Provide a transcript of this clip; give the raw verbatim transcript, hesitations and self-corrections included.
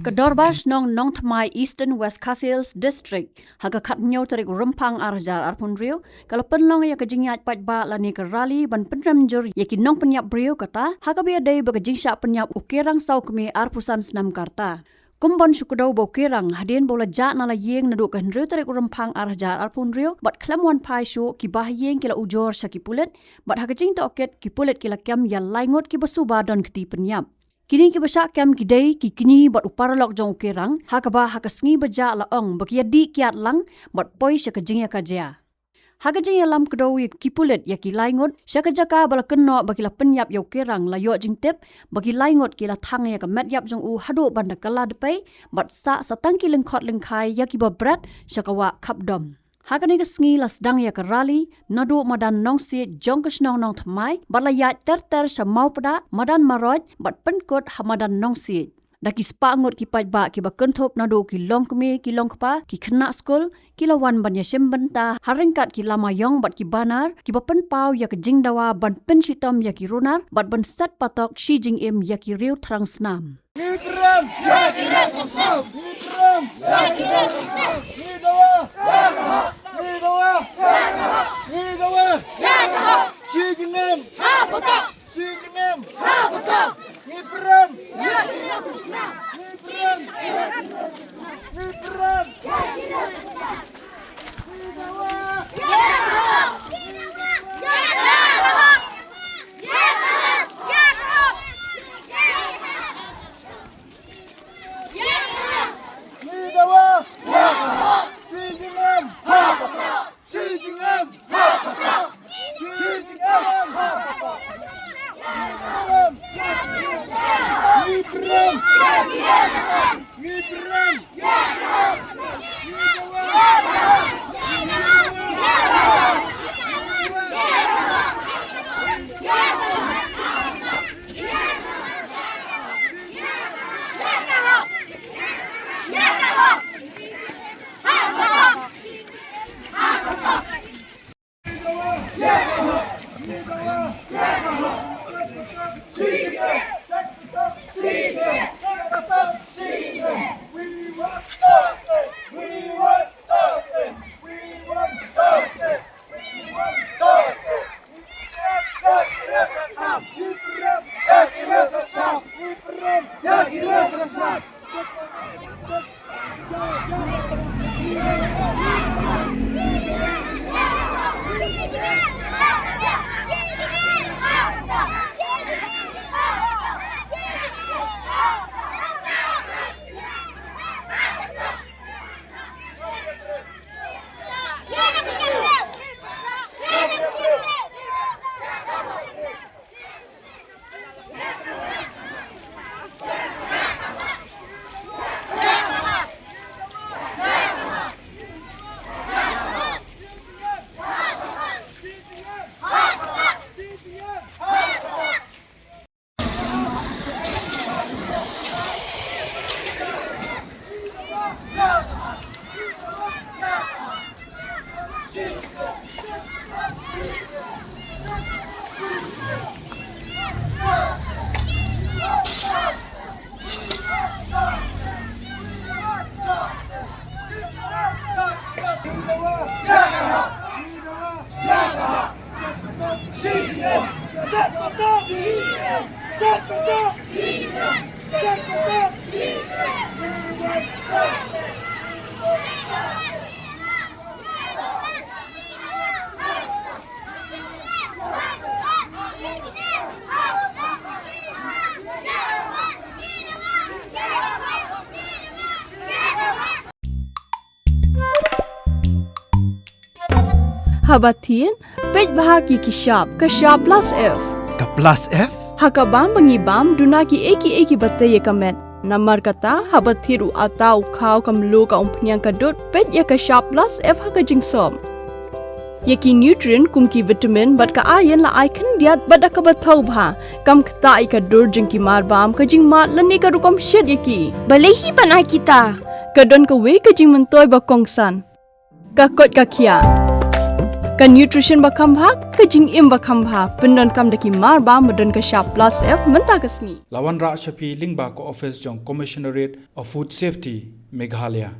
Ka Dorbar Shnong Nongthymmai, Eastern West Khasi Hills District, ha ka khathynñiew tarik Rymphang ar hajar arphew hynriew, ka la pynlong ïa ka jingïaid paidbah lane ka rally ban pynrem jur ïa ki nongpynïap briew, kata ha kaba ïadei bad ka jingshah pynïap u Kerang Sawkmie, arphew san snem ka rta. Kum ban shu kdew ba u Kerang, hadien ba u la jah na la ïing naduh ka hynriew tarik Rymphang ar hajar arphew hynriew, bad khlem wan phai shuh, ki bahaïing ki la ujor sha ki pulit, bad ha ka jingtohkit, ki pulit ki la kem ïa lai ngut kiba suba don kti pynïap. Kine kiba shah kem ki dei ki kñi bad u paralok jong u Kerang, ha kaba ha ka sngi ba jah la ong ba ki ïadih kiad lang bad poi sha ka jingïakajia. Ha ka jingïalam kdew ïa ki pulit ïa ki lai ngut, sha ka jaka ba la kynnoh ba ki la pynïap ïa u Kerang, la ïoh jingtip ba ki lai ngut ki la thang ïa ka met ïap jong u haduh ban da kylla dpei, bad sah sa tang ki lyngkhot lyngkhai ïa kiba bret sha ka wah khapdom. Ha kane ka sngi la sdang ïa ka rally naduh madan Nongsiej jong ka shnong Nongthymmai, bad la ïaid ter ter sha Mawpdah, madan Maroit, bad pynkut ha madan Nongsiej. Da ki spah ngut ki paidbah kiba kynthup naduh ki longkmie ki longkpa, ki khynnah skul, ki la wan ban ïashim bynta ha ryngkat ki lama ïong bad ki banner kiba pynpaw ïa ka jingdawa ban pynshitom ïa ki runar bad ban set patok shi jingim ïa ki riew thrang snam. Ngi pyrem! Ngi pyrem! Ngi dawa! Ngi dawa! Ngi dawa! Shi jingim! Shi jingim! Ngi pyrem! Ngi pyrem! Ngi pyrem! Ngi dawa! Ngi dawa! Shi jingim! Shi jingim! Shi jingim! Ngi pyrem! Ngi pyrem! Haba thied, peit bha ki ki shap, ka shap plus F. Ka plus F? Ha ka bam ba ngi bam, duna ki ei ki ei kiba tei ïa ka met. Namar kata, haba thied u atta, u khaw, ka mluh, ka umphniang, ka dud, peit ïa ka shap plus F ha ka jingsop. Ïa ki nutrient kum ki vitamin bad ka iron la ai khyndiat bad da kaba thaw bha. Kam ktah ïa ka dur jong ki marbam, ka jingmad lane ka rukom shet ïa ki. Balei hi ban ai kita? Ka don kawei ka jingmyntoi ba kongsan. Ka koit ka khiah. Ka nutrition ba kham bha, ka jingim ba kham bha, pyndonkam da ki mar ba ma don ka shap plus F mynta ka sngi. La wanrah sha phi lyngba ka office jong Commissionerate of Food Safety, Meghalaya.